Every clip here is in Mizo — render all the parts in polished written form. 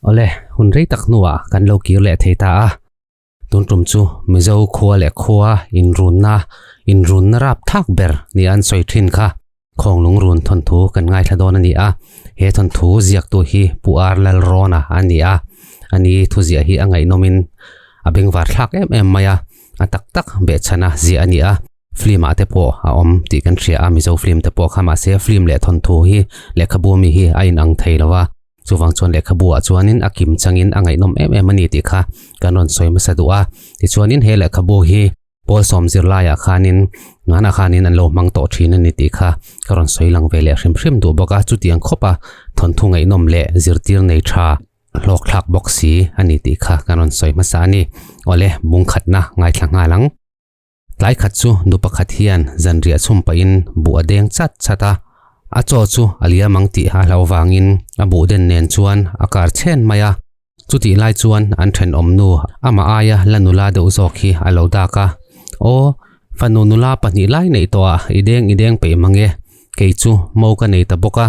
Awle, hun rei tak hnuah kan lo kir leh thei ta a. Tun tum chu Mizo khua leh khua inrunna, inrunna rap thak ber nia an sawi thin kha Khawnglung run thawnthu kan ngaithla dawn a ni a. He thawnthu ziaktu hi Pu Ar Lalrawna a ni a. Ani thuziah hi a ngaihnawmin a bengvar thlak em em mai a, a tak tak behchhana ziah a ni a. Film ah te pawh a awm tih kan hria a, Mizo film te pawh kha mahse film leh thawnthu hi lehkhabu ami hi a inang thei lo a, chuvang chuan lehkhabu ah chuanin a kim changin a ngaihnawm em em a ni tih kha kan rawn sawi hmasa duh a. Tichuanin he lehkhabu hi pawl sawm zirlaiah khanin nganah khanin an lo hmang tawh thin a ni tih kha ka rawn sawi lang ve leh hrim hrim duh bawk a, chutiang khawpa thawnthu ngaihnawm leh zirtir nei tha hlawkthlak bawk si a ni tih kha kan rawn sawi hmasa a ni. Awle, bungkhatna ngaithla nghal ang. Tlai khat chu nu pakhat hian zanriah chhum pahin buh a deng chat chat a, a chaw chu a liam ang tih a hlauh vangin a buh den nen chuan a kar chhen mai a. Chutih lai chuan an thenawm nu amah aia la nula deuh zawk hi a lo dak a, Aw, fanu nula pahnih lai neih tawh ah i deng i deng peih mang e, kei chu mo ka nei ta bawk a,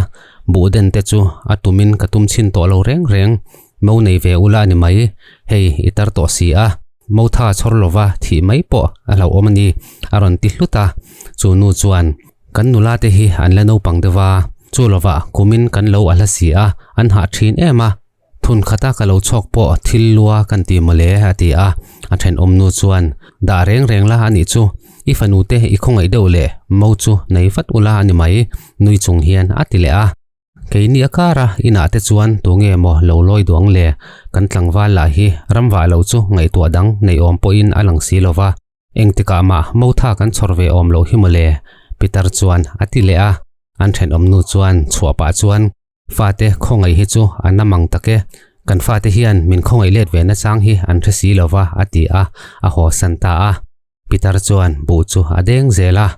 buh den te chu a tumin ka tum chhin tawh lo reng reng, Mo nei ve ula a ni mai, hei i tar tawh si a, mo tha chhawr lova thih mai pawh a hlauhawm a ni, a rawn ti hlut a. Chu nu chuan, Kan nula te hi an la naupang deuh a, chu lovah kumin kan lo a hla si a, an hah thin em a, thun khata ka lo chhawk pawh thil lua kan ti mawle, a ti a. A thenawm nu chuan, Dah reng reng la a nih chu, i fanu te i khawngaih deuh leh mo chu nei vat ula a ni mai, nui chung hian a ti leh a. Keini a kar a, inah te chuan tunge maw lo lawi duang le? Kan tlangval lah hi ramvah loh chu ngaihtuah dang nei awm pawhin a lang si lo va, engtikah mah motha kan chhawr ve awm loh hi maw le? Peter chuan a ti leh a, an thenawm nu chuan chhuah pah chuan, Fate khawngaih hi chu a na mang tak e, kan fate hian min khawngaih let ve nachang hi an hre si lo va a ti a, a haw san ta a. Peter chuan buh chu a deng zel a.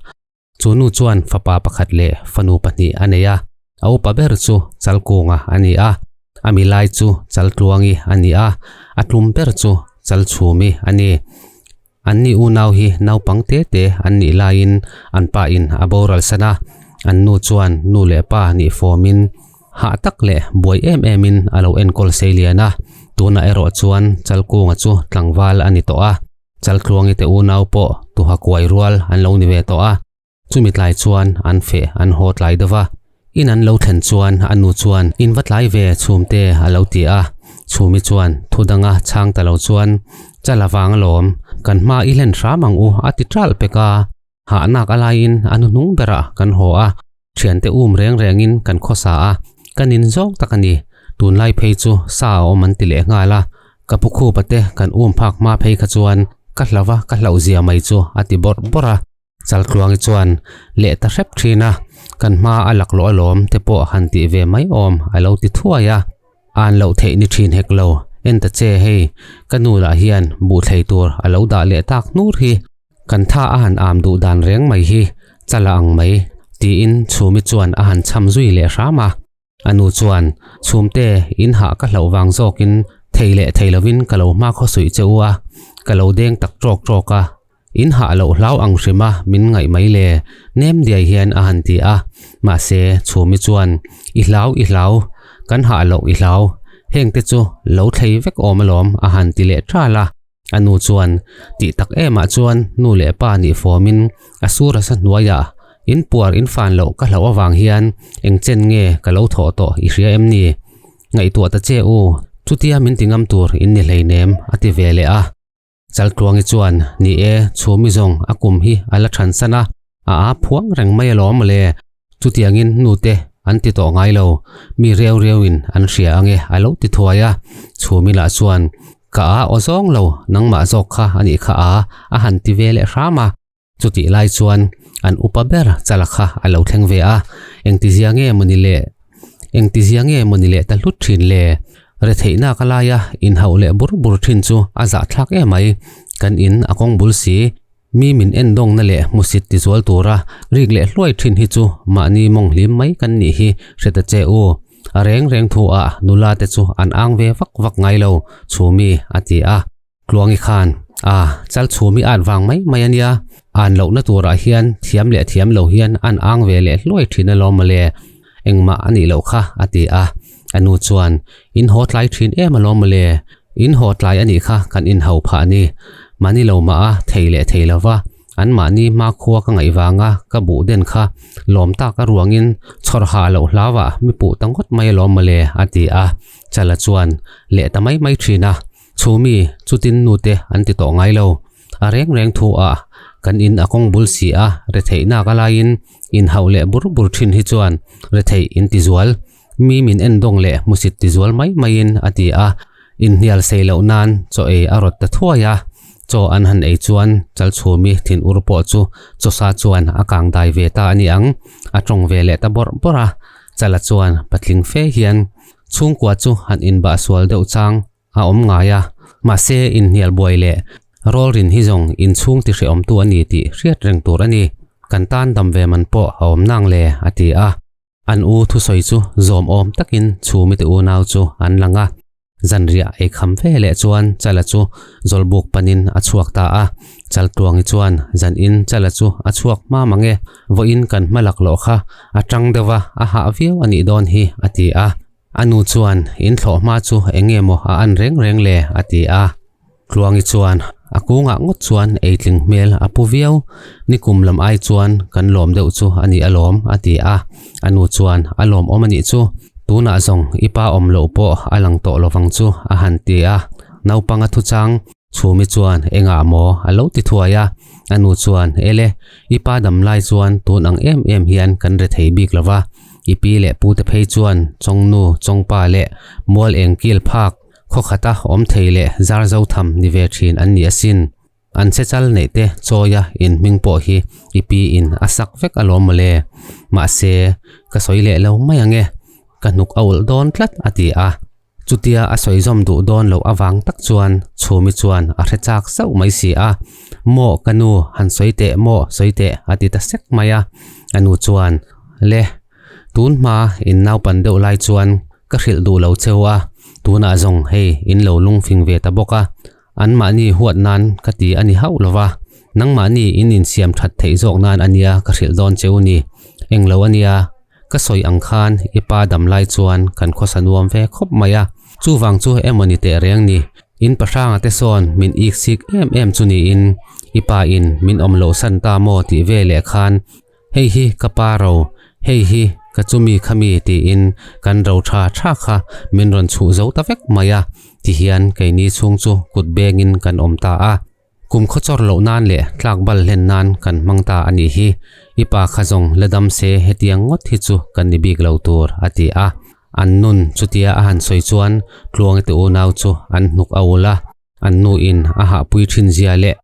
Chu nu chuan fapa pakhat leh fanu pahnih a nei a, a upa ber chu Chalkunga a ni a, a milai chu Chaltluangi a ni a, a tlum ber chu Chalchhumi a ni. Anni unau hi naupang te te an nih laiin an pa in a boral san a, an nu chuan nu leh pa nih fawmin hah tak leh buai em emin a lo enkawl sei lian a, tunah erawh chuan Chalkunga chu tlangval a ni tawh a. Chaltluangi te unau pawh tuha kuai rual an lo ni ve tawh a, chumi tlai chuan an feh an haw tlai deuh va. In an lo thlen chuan a nu chuan in va tlai ve chhumte a lo ti a, chhumi chuan thu danga chhang ta lo chuan Chala vang alawm, kan hma i hlen hram ang u a ti ṭalh pek a, hahnak a laiin a hnuhnung berah kan haw a, thiante um reng rengin kan khawsa a, kan in zawng tak a ni. Tunlai phei chu sa a awm an ti leh nghal a, ka pu khupa te kan um phak hma phei kha chuan ka hlauh a, ka hlauh zia mai chu a ti bawrh bawrh a. Chaltluangi chuan leh ta hrep thin a, kan hma a laklawh alawm te pawh han tih ve mai awm a lo ti thuai a. An loh theih ni thin hek lo, en ta che hei, ka nu lah hian buhthlei tur a lo dah leh tak hnur hi. Kan tha a han am duh dan reng mai hi chala ang mai, tiin Chhumi chuan a han chham zui leh hram a. A nu chuan, Chhumte, in hah ka hlauh vang zawkin thei leh thei lovin ka lo hma khaw suih che u a, ka lo deng tak tawk tawk a, in hah loh hlau ang hrim a min ngaih mai le, nem diai hian a han ti a. Mahse, Chhumi chuan, I hlau, i hlau, kan hah loh i hlau, hengte chu lo thlei vek awm alawm a han ti leh ṭal a. A nu chuan tih tak emah chuan nu leh pa nih fawmin a sur a sa hnuaiah in puar in fan loh ka hlauh avang hian eng chen nge ka lo thawh tawh i hria em ni? Ngaihtuah ta che u, chutia min ti ngam tur in ni hleinem a ti ve leh a. Chaltluangi chuan ni e, chhumi zawng a kum hi a la than san a, a a phuang reng mai alawm mawle, chutiangin nute an ti tawh ngai lo, mi reu reuin an hria ange a lo ti thuai a, chhumi lah chuan ka a aw zawng lo nangmah zawk kha a nih kha a a han ti ve leh hram a, chutih lai chuan an upa ber chala kha a lo thleng ve a, engtizia nge mawni le engtizia nge mawni leh ta hlut thin le, retheihna ka laia inhauh leh bur bur thin chu a zahthlak emai, kan in a kawng bul si. Mi min endawngna leh hmusit tizual tura rik leh hluai thin hi chu mahni mawng hlim mai kan nih hi hre ta che u. A reng reng thu ah nula te chu an ang ve vak vak ngai lo, Chhumi a ti a. Tluangi khan, A, chal Chhumi at vang mai mai a nia, an lohna turah hian thiam leh thiam lo hian an ang ve leh hluai thin alawm mawle. Engmah a nih loh kha, a ti a. A nu chuan, In haw tlai thin em alawm mawle, in haw tlai a nih kha kan inhau phah a ni. Mahni lo mah a thei leh thei lo va, an mahni hmakhua ka ngaih vanga ka buh den kha lawm tak a ruangin chhawr hah loh hlauah mi puh ta ngawt mai alawm mawle, a ti a. Chala chuan leh ta mai mai thin a, Chhumi, chutin nute an ti tawh ngai lo. A reng reng thu ah kan in a kawng bul si a, retheih nak a laiin inhauh leh bur bur thin hi chuan retheih in ti zual. Mi min en dawng leh hmusit ti zual mai maiin a ti a, inhnial sei loh nan chaw ei a rawt ta thuai a. Chaw an han ei chuan Chalchhumi thin ur pawh chu chawsa chuan a kang dai ve ta a ni ang, a tawng ve leh ta bawrh bawrh a. Chala chuan patling fe hian chhungkua chu han inbah sual deuh chang a awm ngai a, mahse inhnial buai leh rawlrin hi zawng inchhung ti hrehawmtu a ni tih hriat reng tur a ni. Kan tan dam ve man pawh a awm nang le, a ti a. An u thusawi chu zawm awm takin chhumi te unau chu an lang a. Zanriah ei kham ve leh chuan Chala chu Zawlbuk panin a chhuak ta a. Chaltuangi chuan zanin Chala chu a chhuak hma mang e, vawiin kan hma lak loh kha a tang deuh a, a hah viau a nih dawn hi, a ti a. A nu chuan, In thlawh hma chu eng nge maw a an reng reng le? a ti a. Tluangi chuan, A kungah ngawt chuan eitling hmel a pu viau, nikum lam ai chuan kan lawm deuh chu a ni alawm, a ti a. A nu chuan, A lawmawm a nih chu, tunah zawng i pa awm loh pawh a lang tawh lovang chu, a han ti a. Naupanga thuchang Chhumi chuan, Engah maw? a lo ti thuai a. A nu chuan, Ele, i pa dam lai chuan tun ang em em hian kan re thei bik lo va. I pi leh pute phei chuan Chawngnu, Chawngpa leh Mual Engkil phak khaw khata awm thei leh zar zo tham ni ve thin an ni asin. An che chal neih te chawia in hming pawh hi i pi in a sak vek alawm mawle. Mahse, ka sawi leh lo mai ang e. Ka hnuk a ulh dawn tlat a ti a. Chutia a sawi zawm duh dawn loh avang tak chuan Chhumi chuan a hre chak sauh mai si a, Maw ka nu, han sawi teh maw, sawi teh a ti ta sek mai a. A nu chuan, Le, tun hma in naupan deuh lai chuan ka hrilh duh lo cheu a, tunah zawng hei in lo lungfing ve ta bawk a, anmahni huat nan ka ti a ni hauh lo va, nangmahni in insiam that theih zawk nan a nia ka hrilh dawn cheu ni, englo a nia. Ka sawi ang khan i pa dam lai chuan kan khawsa nuam ve khawp mai a, chuvang chu emaw ni teh reng ni, in pahranga te sawn min ik sik em em chu niin i pa in min awm loh san ta maw tih ve leh khan hei hi ka pa ro, hei hi ka chumi khami tiin kan ro tha tha kha min rawn chhuh zo ta vek mai a, tihian keini chhung chu kut bengin kan awm ta a. Kum khaw chawr loh nan leh tlak bal hlen nan kan hmang ta a nih hi. I pa kha zawng la dam se hetiang ngawt hi chu kan ni bik lo tur, a ti a. An nun chutia a han sawi chuan Tluangi te unau chu an hnuk a ul a. An nu in a hahpui thin zia leh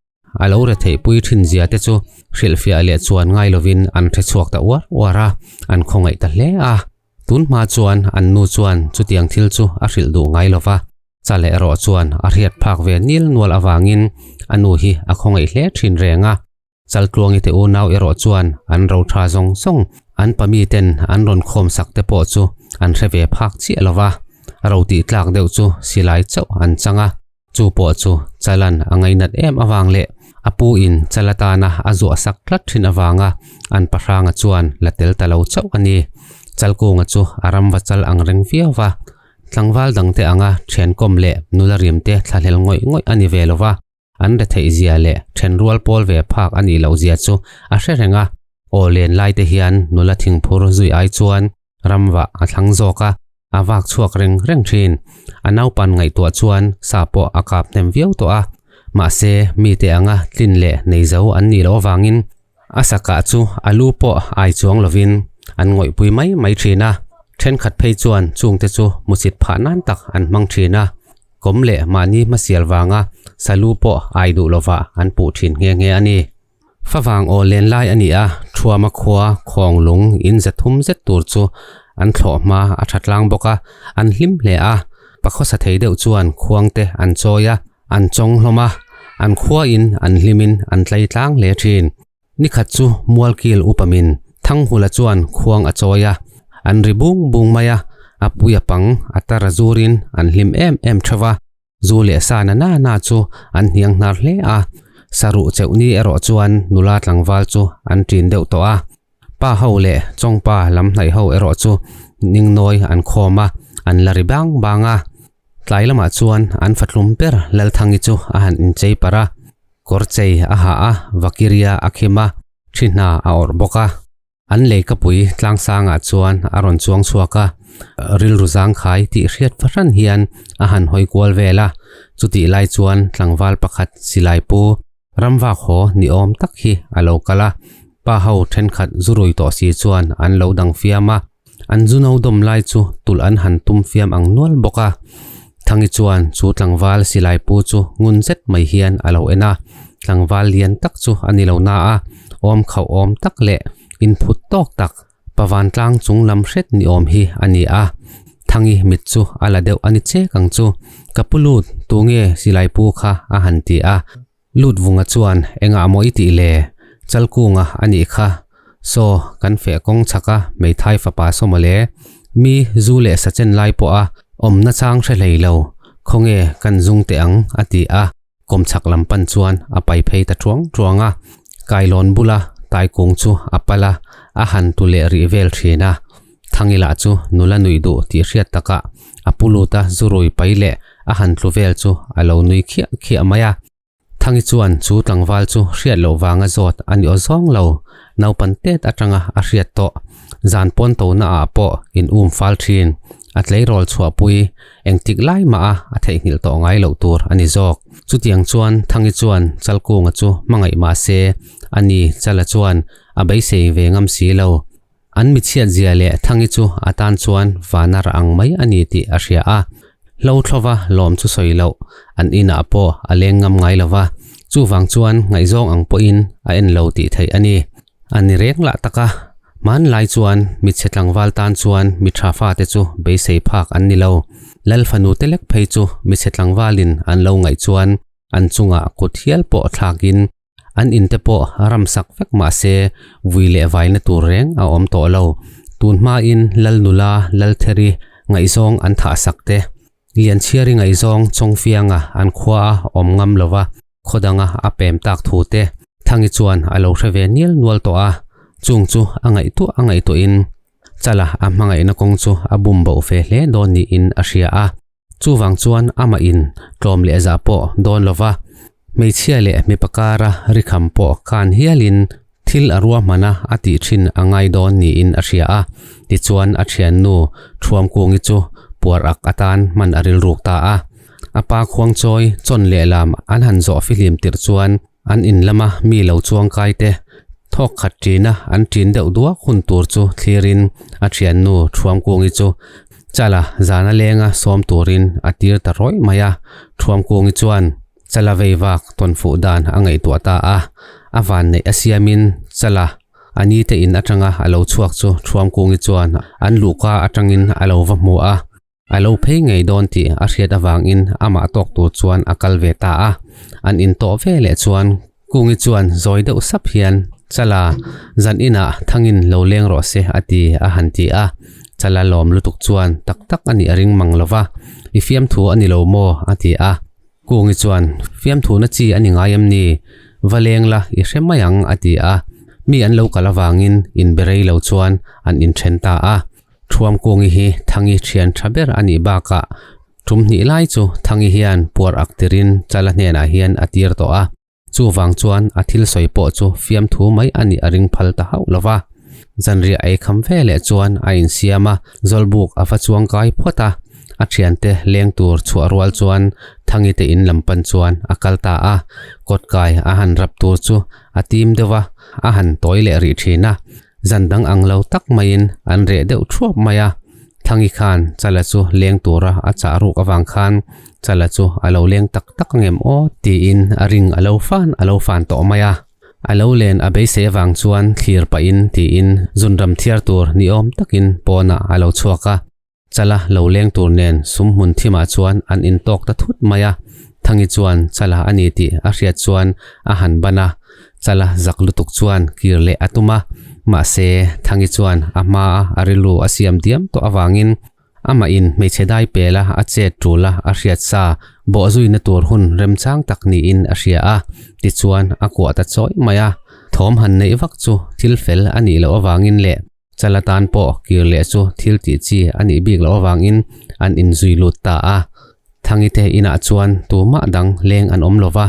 a lo retheihpui thin zia te chu hrilhfiah leh chuan ngai lovin an hre chhuak ta uar uar a, an khawngaih ta hle a. Tun hma chuan an nu chuan chutiang thil chu a hrilh duh ngai lo va. Cha leh erawh chuan a hriat phak ve nil nual avangin a nu hi a khawngaih hle thin reng a. Chaltluangi te unau erawh chuan an ro tha zawng zawng an pami ten an rawn khawm sak te pawh chu an hre ve phak chiah lo va. Ro tih tlak deuh chu silai chauh an chang a. Chu pawh chu Chalan a ngainat em avang leh a pu in Chal atana a zuah sak tlat thin avanga an pahranga chuan la tel ta lo chauh a ni. Chalkunga chu a ramva chal ang reng viau va. Tlangval dangte anga thiankawm leh nula rimte thlahlel ngawih ngawih a ni ve lo va, an retheih zia leh thenrual pawl ve phak a nih loh zia chu a hre reng a. Aw len laite hian nula thingphur zui ai chuan ramvah a thlang zawk a, a vak chhuak reng reng thin. A naupan ngaihtuah chuan sa pawh a kap hnem viau tawh a, mahse mite anga tlin leh nei zo an nih loh avangin A sakah chu a lu pawh ai chuang lovin an ngawihpui mai mai thin a, thenkhat phei chuan chungte chu hmusit phah nan tak an hmang thin a, kawm leh mahni hmasial vanga sa lu pawh ai duh lovah an puh thin nghe nghe a ni. Favang aw len lai a ni a, Thuama khua khawng lung in za thum zet tur chu an thlawh hma a tha tlang bawk a, an hlim hle a, pakhawsa thei deuh chuan khuangte an chawi a, An chawng hlawm a, an khuain an hlimin an tlei tlang hle thin. Nikhat chu Mualkil upamin Thanghula chuan khuang a chawi a, an ri bung bung mai a, a pui a pang a tar a zurin an hlim em em theuh va, zu leh sa na na na chu an hniang hnar hle a, saruh cheuh ni erawh chuan nula tlangval chu an ṭin deuh tawh a. Pa ho leh Chawngpa lam hnaih ho erawh chu Ningnawi an khawm a, an la ri bang bang a. Tlai lamah chuan an fatlum ber Lalthangi chu a han inchei parh a, kawr chei a ha a, vakiria a khim a, thi hna a awrh bawk a. An leikapui tlangsangah chuan a rawn chuang chhuak a, rilru zangkhai tih hriat fahran hian a han hawi kual vel a, chutih lai chuan tlangval pakhat silai pu ramvak haw ni awm tak hi a lo kal a, pa ho thenkhat zu rui tawh si chuan an lo dang fiam a. An zu no dawm lai chu tulh an han tum fiam ang nual bawk a. Thangi chuan chu tlangval silai pu chu ngun zet mai hian a lo en a, tlangval lian tak chu a ni lo na a, awm khauh awm tak leh inphut tawk tak pavan tlang chung lam hret ni awm hi a ni a. Thangi mit chu a la deuh a ni chek ang chu, Ka pu lut, tunge silai pu kha a han ti a. Lut vunga chuan engah maw i tih le? Chalkunga a nih kha. Saw, kan feh kawng chhak a hmeithai fapa saw mawle. Mi zu leh sa chen lai pawh a awmna chang hre hlei lo. Khawnge kan zung teh ang a ti a, kawm chhak lam pan chuan a pai phei ta thuang thuang a. Kailawn bula taikung chu a pal a, a han tu leh rih vel thin a. Thangi lah chu nula nuih duh tih hriat takah a pu lut a zurui pai leh a han tlu vel chu a lo nui khiah khiah mai a. Thangi chuan chu tlangval chu hriat loh vanga zawt a ni aw zawng lo, naupan tet atanga a hriat tawh. Zan pawn tona ah pawh in um fal thin, a tleirawl chhuahpui engtik lai mah a a theihnghilh tawh ngai loh tur a ni zawk. Chutiang chuan Thangi chuan Chalkunga chu hmangaih mah se, ani Chala chuan a beisei ve ngam si lo. An michhiat zia leh Thangi chu a tan chuan vana rah ang mai a ni tih a hria a. Hlo thlova lawm chu sawi loh, an inah pawh a leng ngam ngai lo va, chuvang chuan ngaihzawng ang pawhin a en lo tih theih a ni. A ni reng lah tak a, hmanlai chuan michhe tlangval tan chuan mi tha fate chu beisei phak an ni lo. Lal fanu te lek phei chu michhe tlangvalin an lo ngaih chuan an chungah kut hial pawh thlakin An in te pawh ramsak vek mah se vui leh vaina tur reng a awm tawh lo. Tun hmain Lal nula Laltheri ngaihzawng an thah sak te, Lianchhiari ngaihzawng Chawngfianga an khua a awm ngam lova khaw danga a pem tak thu te Thangi chuan a lo hre ve nial nual tawh a, chung chu a ngaihtuah a ngaihtuahin Chala a hmangaihna kawng chu a bum boh ve hle dawn niin a hria a. Chuvang chuan amah in tlawm leh zah pawh dawn lova, hmeichhia leh mipa kara rikham pawh khan hialin thil a ruahmana a tih thin a ngai dawn niin a hria a. Tichuan a thiannu Thuamkungi chu puar ak atan hman a rilruk ta a. A pa khuangchawi chawn leh lam an han zawh fihlim tirh chuan an in lama mi lo chuang kai te thawk khat ṭina an ṭin deuh duak hun tur chu thlirin a thiannu Thuamkungi chu Chala zana lenga sawm turin a tir ta rawih mai a, Thuamkungi chuan Chala vei vak tawn fuh dan a ngaihtuah ta a, a vanneih a siamin Chala a ni te in atanga a lo chhuak chu Thuamkungi chuan an luhka atangin a lo va hmu a, a lo phei ngei dawn tih a hriat avangin amah tawk tur chuan a kal ve ta a, an intawh ve leh chuan Kungi chuan zawi deuh sap hian, Chala, zan inah thangin lo leng rawh se a ti a han ti a. Chala lawm lutuk chuan tak tak a nih a ring mang lo va, I fiamthu a ni lo maw? a ti a. Kungi chuan, Fiamthu na chi a ni ngai em ni? Va leng la, i hre mai ang a ti a. Mi an lo kal avangin inberei lo chuan an inthen ta a. Thuamkungi hi Thangi thian tha ber a nih bakah tum hnih lai chu Thangi hian puar ak tirin Chala hnenah hian a tir tawh a, chuvang chuan a thil sawi pawh chu fiamthu mai a nih a ring phal ta hauh lo va. Zanriah ei kham ve leh chuan a insiam a, Zawlbuk a va chuang kai phawt a, a thiante leng tur chhuah rual chuan Thangi te in lam pan chuan a kal ta a, kawtkai a han rap tur chu a tim deuh a, a han tawi leh rih thin a. Zan dang ang lo tak maiin an reh deuh thuap mai a, Thangi khan Chala chu leng tura a chah ruk avang khan Chala chu a lo leng tak tak angem aw tiin a ring a lo fan a lo fan tawh mai a. A lo len a beisei avang chuan thlir pahin tiin zunram thiar tur ni awm takin pawnah a lo chhuak a. Chala lo leng tur nen sum hmun thimah chuan an intawk ta thut mai a, Thangi chuan Chala a ni tih a hriat chuan a han ban a, Chala zak lutuk chuan kir leh a tum a, mahse Thangi chuan a hmaa a rilru a siam diam tawh avangin amah in hmeichhe dai pela a chet tul a a hriat sa bawhzuina tur hun remchang tak niin a hria a, tichuan a kuah ta chawi mai a. Thawm han neih vak chu thil fel a nih loh avangin leh Chala tan pawh kir leh chu thil tih chi a nih bik loh avangin an inzui lut ta a. Thangi te inah chuan tumah dang leng an awm lo va,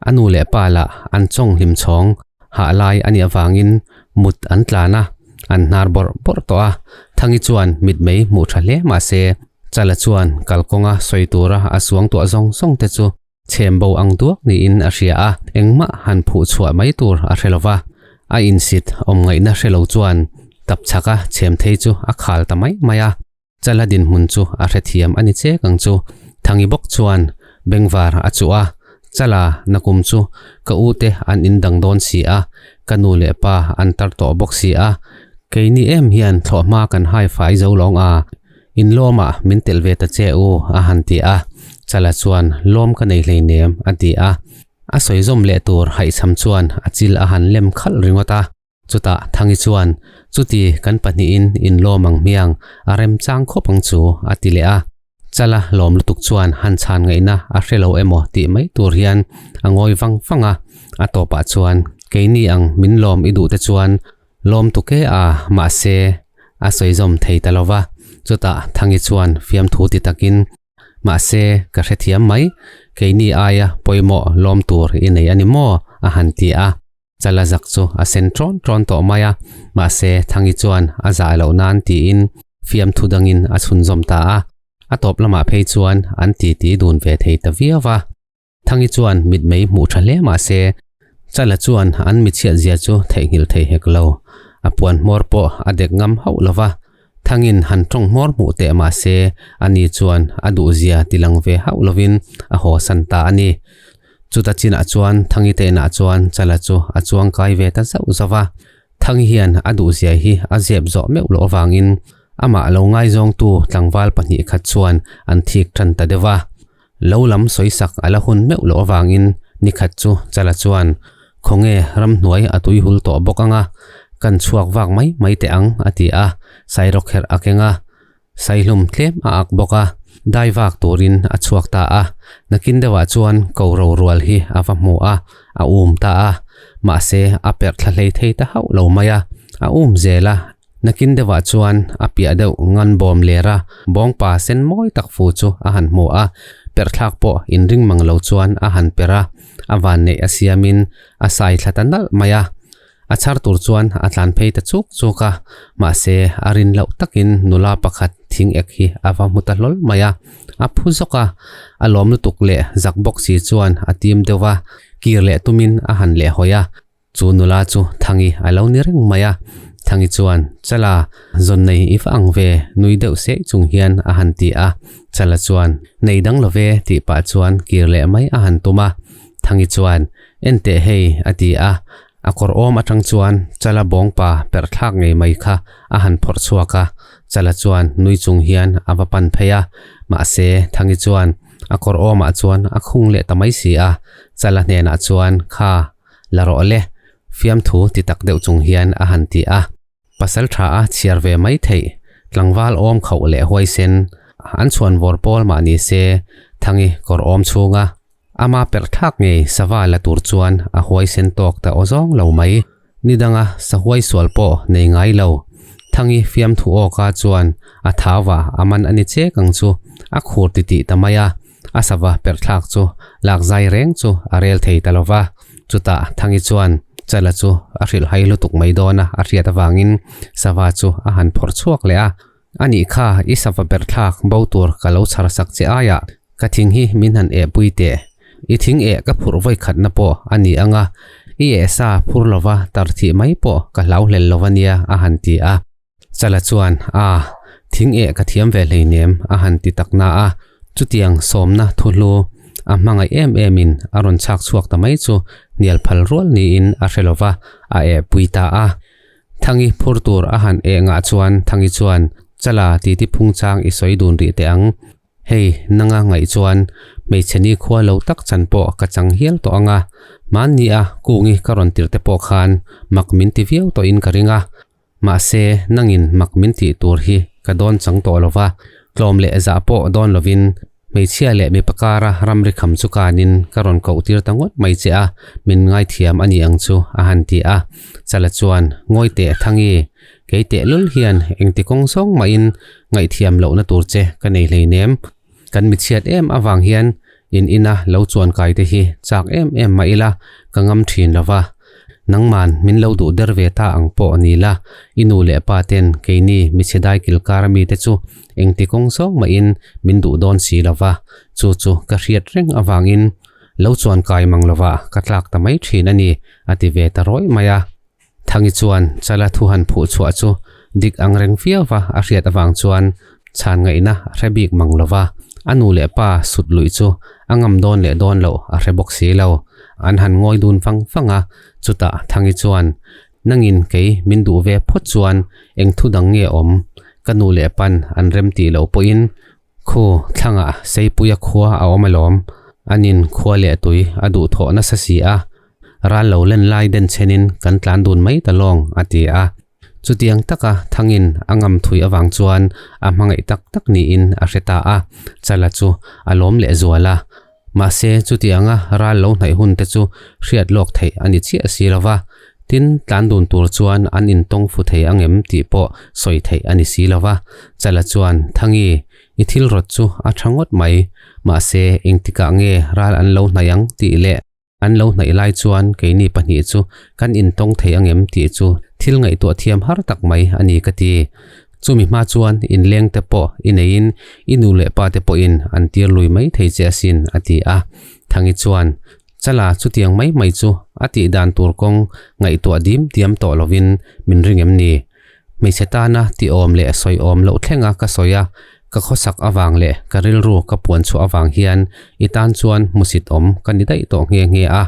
a nu leh pa lah an chawng hlim chhawng hah lai a nih avangin mut an tlan a, an hnar bawrh bawrh tawh a. Thangi chuan mitmei hmuh tha hle mah se, Chala chuan kalkawnga sawi tura a suangtuah zawng zawng te chu Chhem bo ang duak niin a hria a, engmah han phuh chhuah mai tur a hre lo va. A insit awm ngaihna hre lo chuan tap chhaka chhem thei chu a khal ta mai mai a. Chala dinhmun chu a hrethiam a ni chek ang chu. Thangi bawk chuan bengvar a chuh a, Chala, nakum chu ka u te an indang dawn si a, ka nu leh pa an tar tawh bawk si a, keini em hian thlawhhma kan hai fai zo lawng a, Inlawmah min telh ve ta che u, a han ti a. Chala chuan, Lawm ka nei hleinem, a ti a. A sawi zawm leh tur haihchham chuan a chil a han lem khalh ringawt a. Chutah Thangi chuan, Chuti kan pahnihin inlawm ang hmiang, a remchang khawp ang chu, a ti leh a. Chala lawm lutuk chuan han chhan ngaihna a hre lo emaw tih mai tur hian a ngawi vang vang a. A tawpah chuan, Keini ang min lawm i duh te chuan Lawm tuk e a, mahse, a sawi zawm thei ta lo va. Chutah Thangi chuan fiamthu ti takin, Mahse, ka hrethiam mai, keini aia pawimawh lawm tur i nei a ni maw? a han ti a. Chala zak chu a sen ṭawn ṭawn tawh mai a, mahse, Thangi chuan a zah loh nan tiin fiamthu dangin a chhunzawm ta a. A tawp lamah phei chuan an titi dun ve thei ta viau va. Thangi chuan mitmei hmuh tha hle mah se, Chala chuan an michhiat zia chu theihnghilh thei hek lo. A puan hmawr pawh a dek ngam hauh lo va, Thangin han tawng hmawr hmuh teh mah se, ani chuan a duh zia ti lang ve hauh lovin a haw san ta a ni. Chuta chinah chuan Thangi te inah chuan Chala chu a chuang kai ve ta zauh zauh va. Thangi hian a duh zia hi a zep zawh meuh loh avangin amah lo ngaizawngtu tlangval pahnih khat chuan an thik tan ta deuh va. Lo lam sawisak a la hun meuh loh avangin nikhat chu Chala chuan, Khawnge ramhnuai a tui hul tawh bawk anga, kan chhuak vak mai mai teh ang, a ti a, sairawkherh a keng a, saihlum tlem a ak bawk a, dai vak turin a chhuak ta a, nakin deuhah chuan ko ro rual hi a va hmu a, a um ta a, mahse a perh thla hlei thei ta hauh lo mai a, a um zel a. Nakin deuhah chuan a piah deuh ngan bawm ler a, bawngpa sen mawi tak fu chu a han hmu a, perhthlak pawh inring mang lo chuan a han per a, a vanneih a siamin a sai thla ta nalh mai a. A chhar tur chuan a tlan phei ta chuk chuk a, mahse a rin loh takin nula pakhat thing ek hi a va hmu ta hlawl mai a, a phu zawk a, a lawm lutuk leh zak bawk si chuan a tim deuh va, kir leh tumin a han lehhawi a. Chu nula chu Thangi a lo ni reng mai a, Thangi chuan, Chala, zawn nei i va ang ve, nui deuh seh chung hian a han ti a. Chala chuan, Nei dang lo ve, tih pah chuan kir leh mai a han tum a. Thangi chuan, En teh hei, a ti a. A kawr awm atang chuan Chala bawngpa perh thlak ngei mai kha a han phawrh chhuak a. Chala chuan nui chung hian a va pan phei a. Mahse, Thangi chuan a kawr awmah chuan a khung leh ta mai si a. Chala hnenah chuan, Kha, La rawh le, fiamthu ti tak deuh chung hian a han ti a. Pasal tha a chhiar ve mai theih, tlangval awm khauh leh huaisen, an chhuan vawr pawl mah ni se, Thangi kawr awm chhunga ama perh thlak ngei sava la tur chuan a huaisen tawk ta aw zawng lo mai. Ni danga sahuai sual pawh nei ngai lo. Thangi fiamthu awka chuan a thau a, a man a ni chek ang chu, a khur titih ta mai a. A sava perh thlak chu lak zai reng chu a rel thei ta lo va. Chutah Thangi chuan Chala chu a hrilh hai lutuk mai dawn a, a hriat avangin sava chu a han phawrh chhuak leh a. Anih kha, i sava perh thlak bo tur ka lo chhar sak che aiah ka thing hi min han eh pui teh. I thing eh ka phurh vawi khatna pawh a ni ang a, i eh sa phur lova tar thih mai pawh ka hlau hlel lo a nia, a han ti a. Chala chuan, A, thing eh ka thiam ve hleinem, a han ti tak na a. Chutiang sawmna thuhlu a hmangaih em emin a rawn chhak chhuak ta mai chu hnial phal rual niin a hre lo va, a eh pui ta a. Thangi phur tur a han eh ngah chuan Thangi chuan, Chala, titi phungchang i sawi dun rih teh ang. Hei, nanga ngaih chuan hmeichhe ni khua lo tak chan pawh ka chang hial tawh ang a, hmanni a kungi ka rawn tirh te pawh khan mak min ti viau tawhin ka ring a. Mahse, nangin mak min tih tur hi ka dawn chang tawh lo va, tlawm leh zah pawh dawn lovin Hmeichhia leh mipa kara ramri kham chu kanin ka rawn koh tir ta ngawt mai che a, min ngaithiam a ni ang chu, a han ti a. Chala chuan, Ngawi teh Thangi, kei tehlul hian engti kawng zawng mahin ngaihthiam lohna tur che ka nei hleinem. Kan michhiat em avang hian in ina lo chuan kai te hi chak em em mah ila ka ngam thin lo va. Nangman min lo duh der ve ta ang pawh ni la, i nu leh pa ten keini michhe dai kilkar ami te chu engti kawng zawng mahin min duh dawn si lo va, chu chu ka hriat reng avangin lo chuan kai mang lo va ka tlak ta mai thin a ni, a ti ve ta rawih mai a. Thangi chuan Chala thu han phuh chhuah chu dik ang reng viau va a hriat avang chuan chhan ngaihna a hre bik mang lo va, a nu leh pa sut luih chu a ngam dawn leh dawn loh a hre bawk si lo. An han ngawi dun vang vang a, chutah Thangi chuan, Nangin kei min duh ve phawt chuan eng thu dang nge awm? Ka nu leh pan an rem tih loh pawhin Khu thlangah Seipuia khua a awm alawm, anin khua leh tui a duhthawh nasa si a, ral lo len lai den chenin kan tlan dun mai ta lawng, a ti a. Chutiang taka Thangin a ngam thui avang chuan a hmangaih tak tak niin a hre ta a, Chala chu a lawm leh zual a. Mahse, chutianga ral lo hnaih hun te chu hriat lawk theih a ni chiah si lo va, tin, tlan dun tur chuan an intawng fu thei ang em tih pawh sawi theih a ni si lo va. Chala chuan, Thangi, i thil rawt chu a tha ngawt mai. Mahse, engtikah nge ral an lo hnaih ang tih leh an lo hnaih lai chuan keini pahnih chu kan intawng thei ang em tih chu thil ngaihtuah thiam har tak mai a ni ka ti. Chumi hma chuan inleng te pawh i neiin i nu leh pa te pawhin an tir lui mai thei che asin a ti a. Thangi chuan, Chala chutiang mai mai chu a tih dan tur kawng ngaihtuah dim diam tawh lovin min ring em ni? Hmeichhe tana tihawm leh sawiawm loh thlenga ka sawi a, ka khawsak avang leh ka rilru ka puan chhuah avang hian i tan chuan hmusit awm ka ni daih tawh nghe nghe a.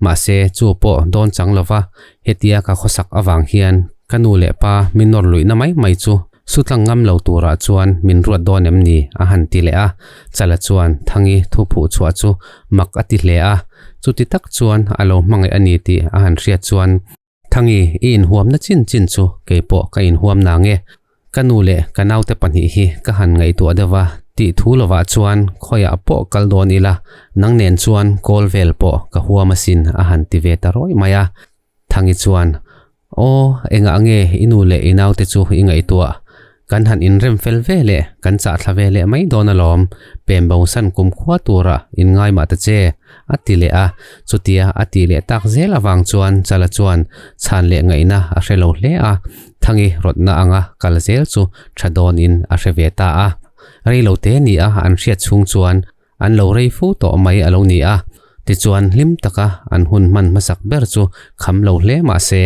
Mahse, chu pawh dawn chang lova hetia ka khawsak avang hian ka nu leh pa min nawr luihna mai mai chu sutlang ngam lo turah chuan min ruat dawn em ni? a han ti leh a. Chala chuan Thangi thu phuh chhuah chu mak a ti hle a, chuti tak chuan a lo hmangaih a ni tih a han hriat chuan Thangi, i inhuamna chin chin chu kei pawh ka inhuam na nge? Ka nu leh ka naute pahnih hi ka han ngaihtuah deuh a, tih thu lovah chuan khawiah pawh kal dawn ila, nang nen chuan kawl vel pawh ka huam asin a han ti ve ta rawih mai a. Thangi chuan, Aw, engah nge i nu leh i naute chu i ngaihtuah? Kan han inrem fel ve leh kan chah thla ve leh mai dawn alawm, pem bosan kumkhua tura inngai mah ta che, a ti leh a. Chutia a tih leh tak zel avang chuan Chala chuan chhan leh ngaihna a hre lo hle a, Thangi rawtna anga kal zel chu tha dawnin a hre ve ta a. Rei lo te ni a an hriat chhung chuan an lo rei fu tawh mai a lo ni a, tichuan hlim taka an hun hman hmasak ber chu kham lo hle mah se.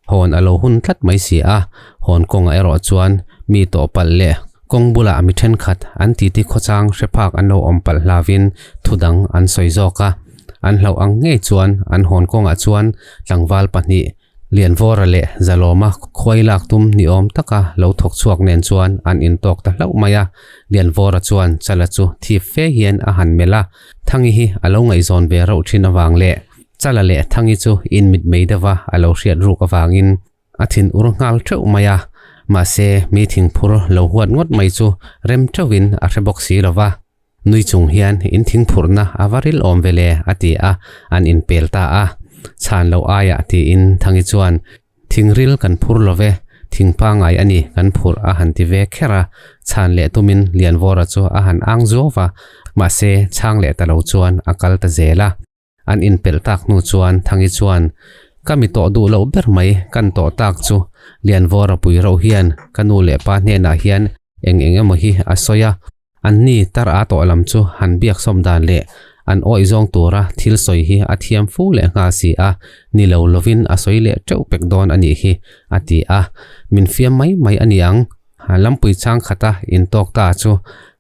Hawn a lo hun tlat mai si a, hawn kawngah erawh chuan mi tawh palh leh kawng bulah mi thenkhat an titi khawchang hre phak an lo awm palh hlauvin thu dang an sawi zawk a. An hlauh ang ngei chuan an hawn kawngah chuan tlangval pahnih Lianvawra leh Zalawma khuai lak tum ni awm taka lo thawk chhuak nen chuan an intawk ta hlauh mai a. Lianvawra chuan Chala chu thip fe hian a han melh a, Thangi hi a lo ngaihzawn ve rauh thin avang leh Chala leh Thangi chu in mit mei deuha a lo hriat ruk avangin a thin ur nghal teuh mai a, mahse mi thingphur lo huat ngawt mai chu rem teuhin a hre bawk si lo va. Nui chung hian in thingphurhna a va ril awm ve le a ti a, an inpel ta a. Chhan loh aiah tiin Thangi chuan Thingril kan phur lo ve, thing pangai a ni kan phurh a han ti ve kher a, chhan leh tumin Lianvawra chu a han ang zuau va, mahse chhang leh ta lo chuan a kal ta zel a. An inpelh tak hnu chuan Thangi chuan, Ka mi tawh duh loh ber mai kan tawh tak chu Lianvawra pui rauh hian ka nu leh pa hnenah hian eng eng emaw hi a sawi a, Anni tar a tawh lam chu han biak sawm dan leh an awih zawng tura thil sawi hi a thiam fu leh nghal si a, ni lo lovin a sawi leh teuh pek dawn a nih hi, a ti a. Min fiam mai mai a ni ang. Lampui chang khata intawk ta chu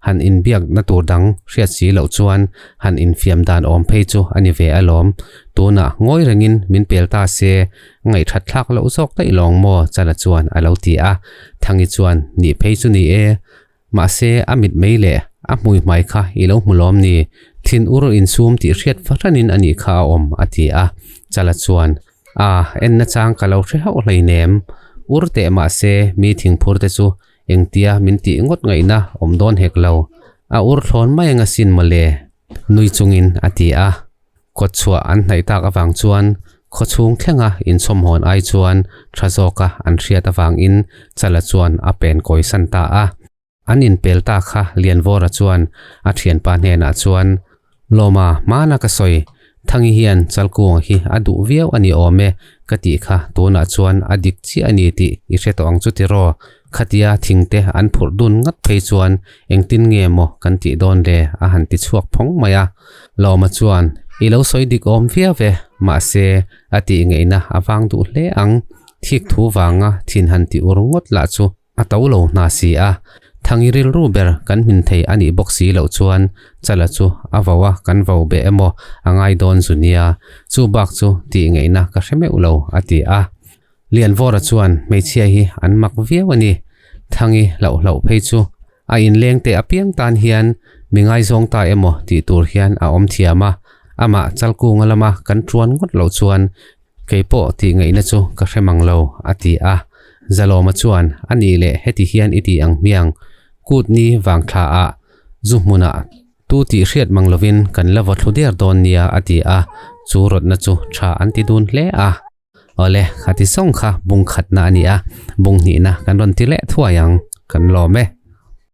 han inbiakna tur dang hriat si loh chuan han infiam dan awm phei chu a ni ve alawm. Tunah ngawi rengin min pel ta se, ngaihthat thlak loh zawk daih lawng maw Chala chuan a lo ti a. Thangi chuan, Nih phei chu ni e. Mahse, a mit mei leh a hmui hmai kha i lo hmu lawm ni? Thin ur insum tih hriat fahranin a nih kha a awm, a ti a. Chala chuan, A, enna chang ka lo hre hauh hleinem. Ur teh mahse, mi thingphur te chu engtia min tih ngawt ngaihna awm dawn hek lo. A ur thlawn mai anga sin mawle, nui chungin a ti a. Kawtchhuah an hnaih tak avang chuan khawchhung thlenga inchhawmhawn ai chuan tha zawka an hriat avangin Chala chuan a pen kawi san ta a. An inpel ta kha Lianvawra chuan a thianpa hnenah chuan, Lawma, hmana ka sawi, Thangi hian Chalkunga hi a duh viau a ni awm e ka tih kha tunah chuan a dik chiah a ni tih i hre tawh ang chu tiraw? Khatia thingte an phurh dun ngat phei chuan engtin nge maw kan tih dawn le a han ti chhuak phawng mai a. Lawma chuan, I lo sawi dik awm viau e, mahse a tih ngeihna a vang duh hle ang, thik thu vanga thin han ti ur ngawt lah chu A to lo hna si a, Thangi rilru ber kan hmin thei a nih bawk si loh chuan Chala chu a vo a, kan vo beh emaw a ngai dawn zu nia, chu bak chu tih ngeihna ka hre meuh lo a ti a. Lianvawra chuan hmeichhia hi an mak viau a ni, Thangi hlauh hlauh phei chu a inleng teh apiang tan hian mi ngaizawng ta emaw tih tur hian a awm thiam a, amah Chalkunga lama kan tuan ngawt loh chuan Kei pawh tih ngaihna chu ka hre mang lo, a ti a. Zalawma chuan, A nih leh heti hian i ti ang hmiang, kut ni vang thla ah zu hmunah tu tih hriat mang lovin kan la vaw thlu der dawn nia, a ti a. Chu rawtna chu tha an ti dun hle a. Awle, khati sawng kha bung khatna a ni a, bung hnihna kan rawn ti leh thuai ang, kan lawm e.